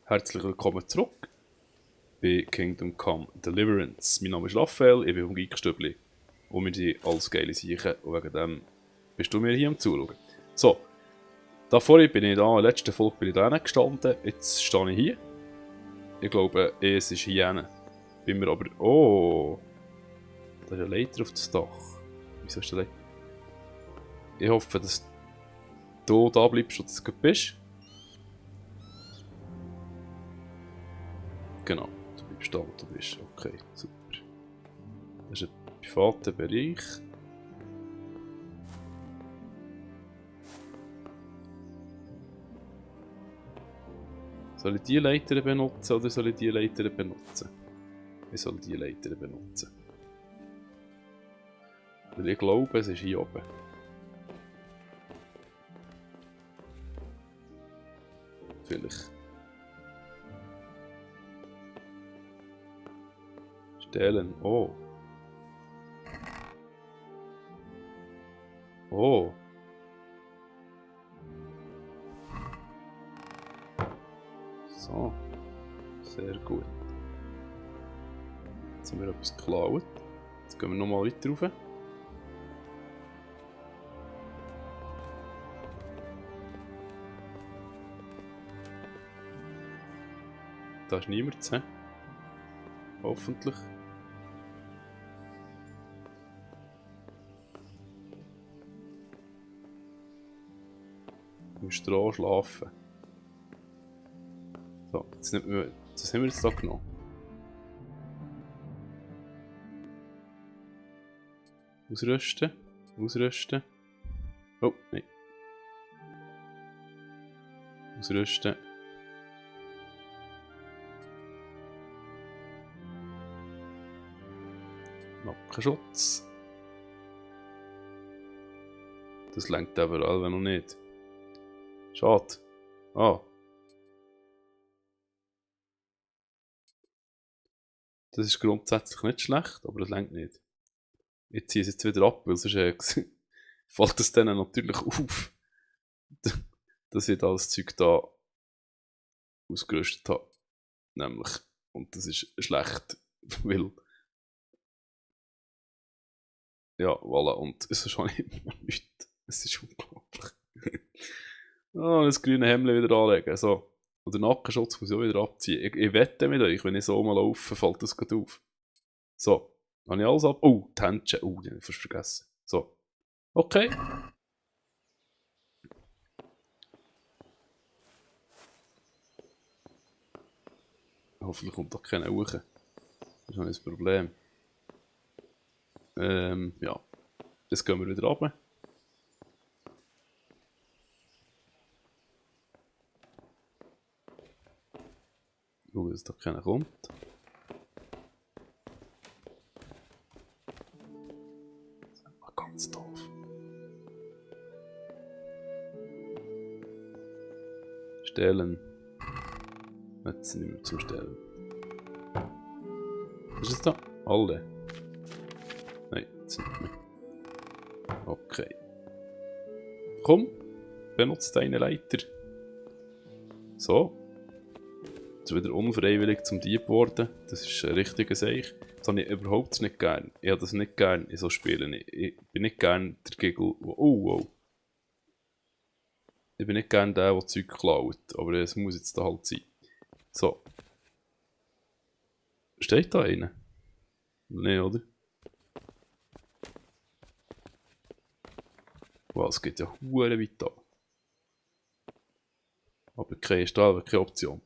Herzlich willkommen zurück bei Kingdom Come Deliverance. Mein Name ist Raphael, ich bin vom Geekstübli und wir sind alles geile Sachen und wegen dem bist du mir hier am Zuschauen. So, da vorhin bin ich da, in der letzten Folge bin ich da gestanden, jetzt stehe ich hier. Ich glaube, es ist hier hin. Bin mir aber... Oh! Da ist eine Leiter auf das Dach. Wieso ist der Leiter? Ich hoffe, dass du da bleibst, wo du gut bist. Genau, du bleibst da, wo du bist. Okay, super. Das ist ein privater Bereich. Soll ich die Leiter benutzen oder soll ich die Leiter benutzen? Ich soll die Leiter benutzen. Weil ich glaube, es ist hier oben. Vielleicht. Stellen. Oh. Oh. So. Sehr gut. Jetzt haben wir etwas geklaut. Jetzt gehen wir nochmal weiter rauf. Da ist niemand zu sehen. Hoffentlich. Im Stroh schlafen. So, jetzt nimmt man, das haben wir jetzt da genommen. Ausrüsten. Ausrüsten. Oh, nein. Ausrüsten. Nackenschutz. Das lenkt aber alle noch nicht. Schade. Ah. Das ist grundsätzlich nicht schlecht, aber das lenkt nicht. Ich ziehe es jetzt wieder ab, weil sonst fällt es denen natürlich auf, dass ich das Zeug da ausgerüstet habe. Nämlich. Und das ist schlecht, weil... Ja, voilà, und es ist schon immer nichts. Es ist unglaublich. Oh, das grüne Hemd wieder anlegen. So. Und den Nackenschutz muss ich auch wieder abziehen. Ich wette mit euch, wenn ich so mal laufe, fällt das gerade auf. So. Habe ich alles ab? Oh, die Händchen. Oh, die habe ich fast vergessen. So. Okay. Hoffentlich kommt da keiner hoch. Das ist noch ein Problem. Ja. Jetzt gehen wir wieder runter. Schauen, dass da keiner kommt. Das ist einfach ganz doof. Stellen. Jetzt sind wir zum Stellen. Ist es da? Alle? Nein, jetzt nicht mehr. Okay. Komm, benutze deine Leiter. So. Jetzt wieder unfreiwillig zum Dieb geworden. Das ist ein richtiger Seich. Das habe ich überhaupt nicht gern. Ich habe das nicht gern in so Spielen. Ich bin nicht gern der Giggle. Oh. Ich bin nicht gern der Zeug klaut. Aber es muss jetzt da halt sein. So. Steht da einer? Nein, oder? Wow, es geht ja hure weit an. Aber kein Stahl, keine Option.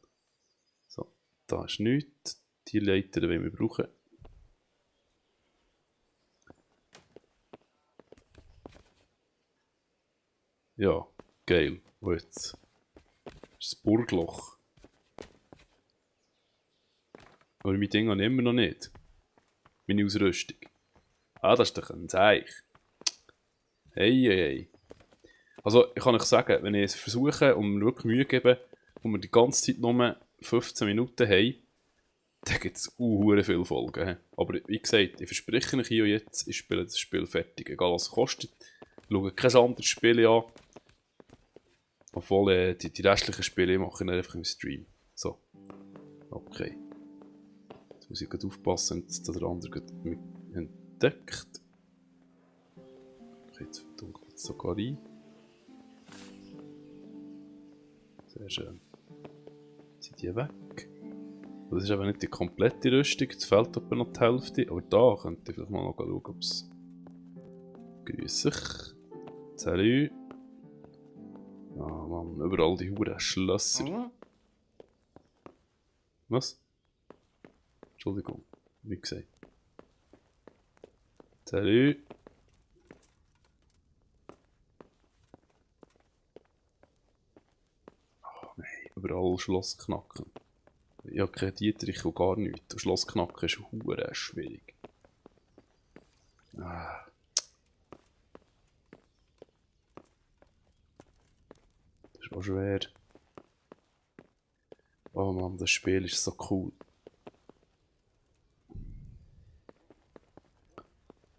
So, da ist nichts. Die Leiter, die wir brauchen. Ja, geil. Und jetzt ist das Burgloch. Aber mein Ding habe ich immer noch nicht. Meine Ausrüstung. Ah, das ist doch ein Zeich. Hey. Also, ich kann euch sagen, wenn ich es versuche und mir wirklich Mühe gebe und wir die ganze Zeit nur 15 Minuten haben, dann gibt es viele Folgen. Aber wie gesagt, ich verspreche euch hier und jetzt, ich spiele das Spiel fertig. Egal was es kostet. Ich schaue kein anderes Spiel an. Obwohl die restlichen Spiele mache ich einfach im Stream. So. Okay. Jetzt muss ich gerade aufpassen, dass der andere mich entdeckt. Okay, jetzt verdunkelt es sogar rein. Sehr schön. Sind die weg? Das ist eben nicht die komplette Rüstung, es fehlt etwa noch die Hälfte. Aber da könnte ich vielleicht mal noch schauen, ob es... Grüß dich. Salut. Ah Mann, überall die Huren Schlösser. Was? Entschuldigung, wie gesagt. Salut. Oh nein, überall Schloss knacken. Ich habe keinen Dietrich und gar nichts. Schloss knacken ist hure schwierig. Ah. Das ist auch schwer. Oh Mann, das Spiel ist so cool.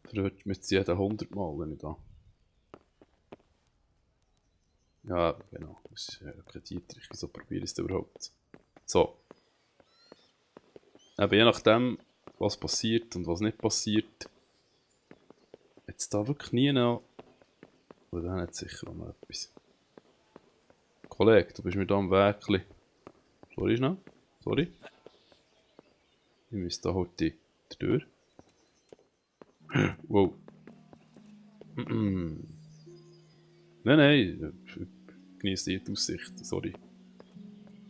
Verhört mich jetzt jeden 100 Mal, wenn ich da... Ja, genau. Das ist kein Dietrich. Wieso probiere ich es überhaupt? So. Aber je nachdem, was passiert und was nicht passiert, jetzt da wirklich nie noch... Oder dann hat sicher noch mal etwas. Kollege, du bist mir da am Wägli. Sorry schnell. Sorry. Ich müsste da heute die Tür. Wow. Nein, nein. Genieße die Aussicht. Sorry.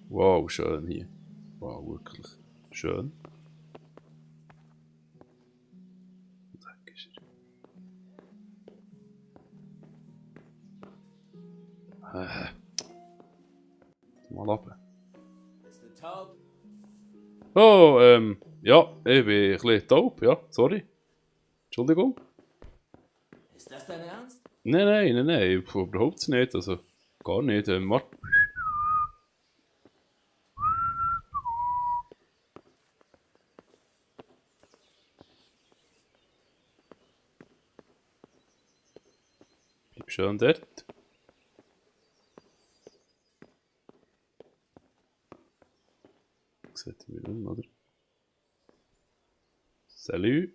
Wow, schön hier. Wow, wirklich. Schön. Weg ist er. Mal runter. Oh, ja, ich bin ein bisschen taub, ja, sorry. Entschuldigung. Ist das dein Ernst? Nein, überhaupt nicht, also gar nicht. Warte. Bleib schön dort. Sieht ihr mich nicht, oder? Salut.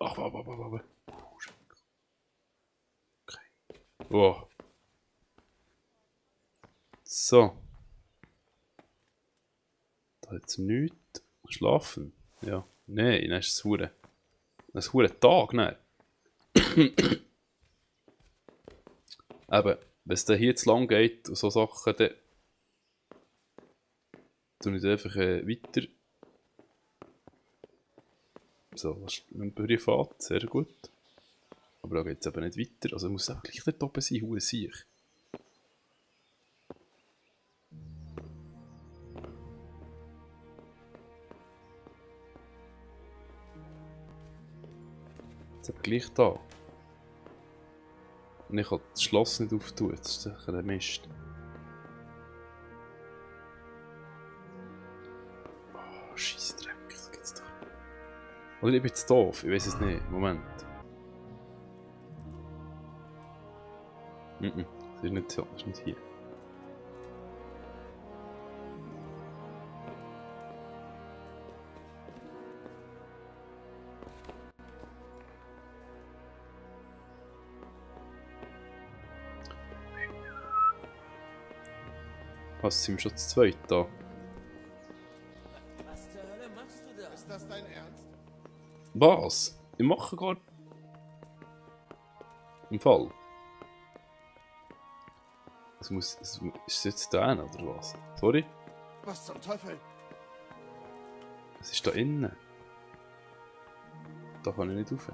Ach, warte. Okay. Oh. So. Da jetzt nichts. Schlafen. Ja. Nein, dann ist es hure. Das ist hure Tag, nein. Eben, wenn es dann hier zu lang geht und so Sachen, dann tue ich einfach weiter. So, was ist ein Privat? Sehr gut. Aber da geht es eben nicht weiter. Also muss es auch gleich dort oben sein, hure Siech. Jetzt eben gleich da. Und ich kann das Schloss nicht auftun. Das ist sicher ein Mist. Oh, Scheissdreck. Das gibt's doch. Oder ich bin zu doof. Ich weiß es nicht. Moment. Das ist nicht so. Das ist nicht hier. Was, sind wir schon zu zweit da? Was zur Hölle machst du da? Ist das dein Ernst? Was? Ich mache gar... Im Fall. Ist es jetzt da oder was? Sorry? Was zum Teufel? Es ist da innen. Da kann ich nicht rauf.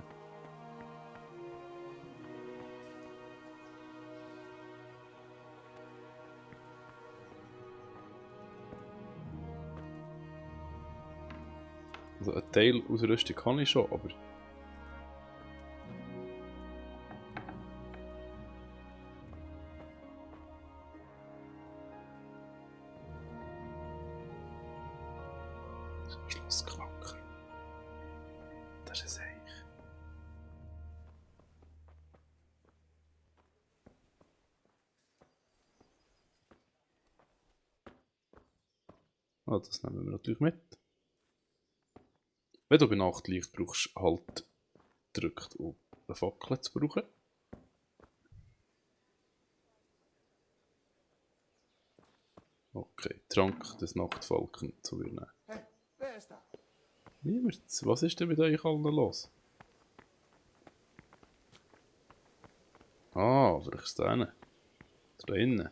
Also ein Teil Ausrüstung kann ich schon, aber... Schlossknacker. Das ist ein Seich. Ah, das nehmen wir natürlich mit. Wenn du bei Nacht Licht brauchst, halt drückt, um eine Fackel zu brauchen. Okay, Trank des Nachtfalken zu nehmen. Hey, wer ist da? Niemand. Was ist denn mit euch allen los? Ah, vielleicht ist da einer. Da innen.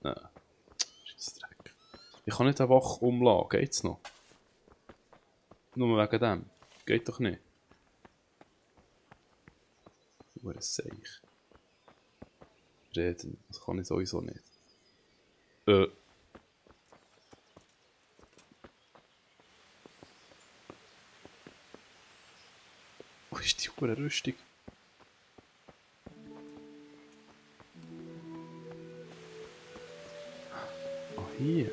Nein. Scheissdreck. Ich kann nicht eine Wache umlagen. Geht's noch? Nur wegen dem. Geht doch nicht. Nur ein Seich. Reden. Das kann ich sowieso nicht. Wo ist die hure Rüstung? Ah, hier.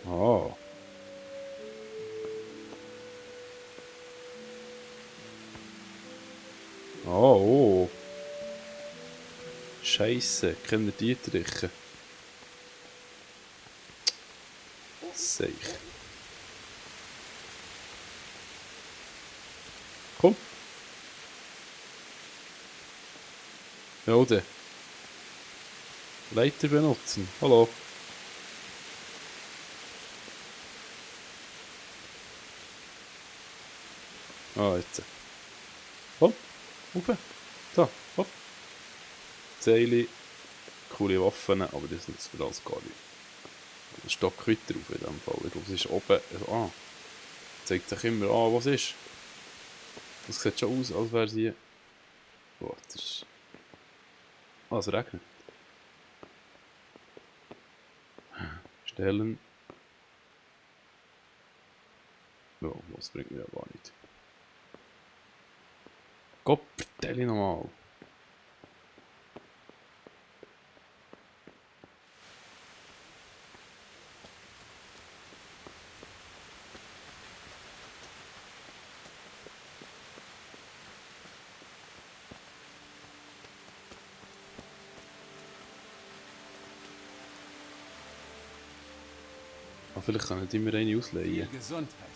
Ah. Oh. Scheisse, können wir die trichen? Seich. Komm. Ja, oder? Leiter benutzen. Hallo. Ah, jetzt. Komm. Rauf. Da. Hopp. Seile. Coole Waffen, aber das nützt für das gar nicht. Ein Stock weiter rauf in dem Fall. Ich glaube, es ist oben. Also, zeigt sich immer an, was ist. Das sieht schon aus, als wäre sie. Oh, das ist. Ah, es regnet. Stellen. Ja, das bringt mir ja gar nicht. Gott, vertelle nochmal. Ah, vielleicht kann ich immer eine ausleihen. Viel Gesundheit.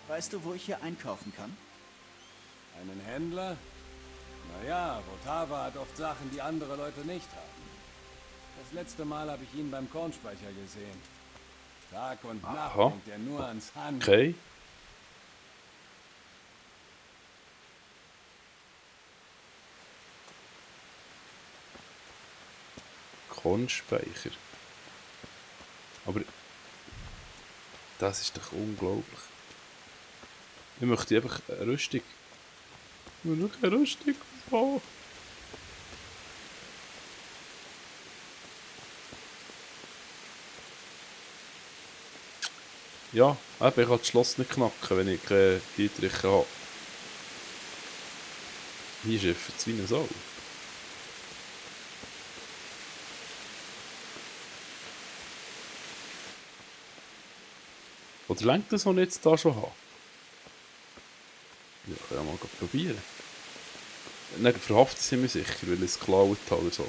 Weißt du, wo ich hier einkaufen kann? Einen Händler? Naja, Votava hat oft Sachen, die andere Leute nicht haben. Das letzte Mal habe ich ihn beim Kornspeicher gesehen. Tag und Nacht Aha. denkt er nur ans Handeln. Okay. Kornspeicher. Aber das ist doch unglaublich. Ich möchte einfach eine Rüstung. Ich will nur keine Rüstung. Oh. Ja, eben, ich kann das Schloss nicht knacken, wenn ich keine Dietriche habe. Hier schifft es wie eine Sau. Oder lenkt das, was ich jetzt da schon habe? Ja, ich kann ja mal probieren. Dann verhaftet sie mich sicher, weil ich es geklaut habe oder so.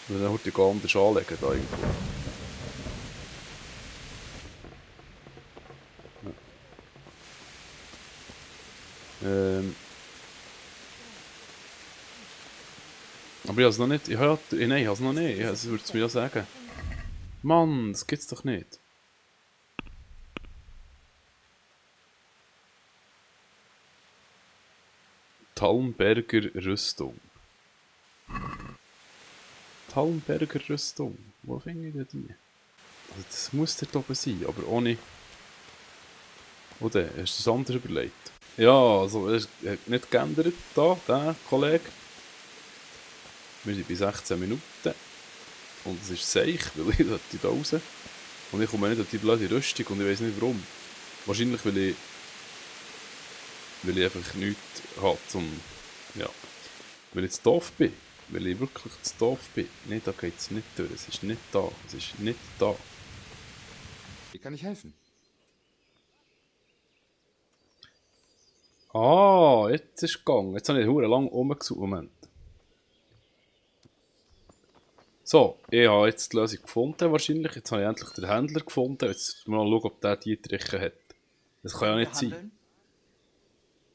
Und dann heute anders anlegen da irgendwo. Ja. Aber ich habe es noch nicht. Ich habe, nein, ich habe es noch nicht. Das würde es mir ja sagen. Mann, das gibt's doch nicht. Talmberger Rüstung. Talmberger Rüstung. Wo finde ich denn die? Also das muss dort oben sein, aber ohne. Oder? Hast du das andere überlegt? Ja, also er ist nicht geändert da, der Kollege. Wir sind bei 16 Minuten. Und es ist seich, weil ich sollte da raus. Und ich komme nicht an die blöde Rüstung und ich weiß nicht warum. Wahrscheinlich, weil ich weil ich einfach nichts habe zum... Ja. Weil ich zu doof bin. Weil ich wirklich zu doof bin. Nein, da geht es nicht durch. Es ist nicht da. Es ist nicht da. Wie kann ich helfen? Ah, jetzt ist es gegangen. Jetzt habe ich verdammt lang rumgesucht. Moment. So, ich habe jetzt die Lösung gefunden wahrscheinlich. Jetzt habe ich endlich den Händler gefunden. Jetzt mal schauen, ob der Dietriche hat. Das kann ja nicht sein. Handeln?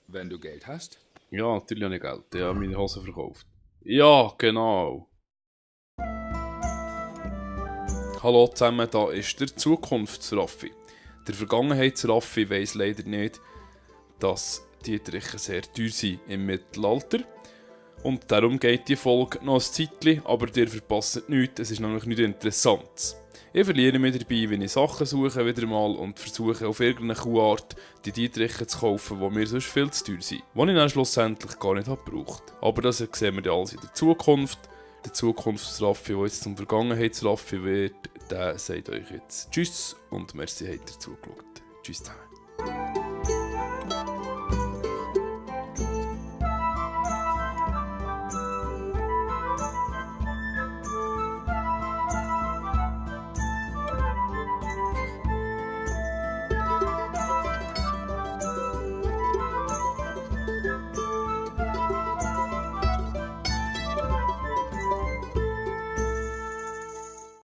Wenn du Geld hast? Ja, natürlich habe ich Geld. Ich habe meine Hose verkauft. Ja, genau. Hallo zusammen, da ist der Zukunftsraffi. Der Vergangenheitsraffi weiss leider nicht, dass Dietriche sehr teuer sind im Mittelalter. Und darum geht die Folge noch ein Zeitchen, aber ihr verpasst nichts, es ist nämlich nichts Interessantes. Ich verliere mich dabei, wenn ich Sachen suche wieder mal und versuche auf irgendeine Kuhart die Dietriche zu kaufen, die mir sonst viel zu teuer sind. Die ich dann schlussendlich gar nicht gebraucht habe. Aber das sehen wir dann alles in der Zukunft. Der Zukunftsraffi, der jetzt zum Vergangenheitsraffi wird, der sagt euch jetzt Tschüss und merci, habt ihr zugeschaut. Tschüss zusammen.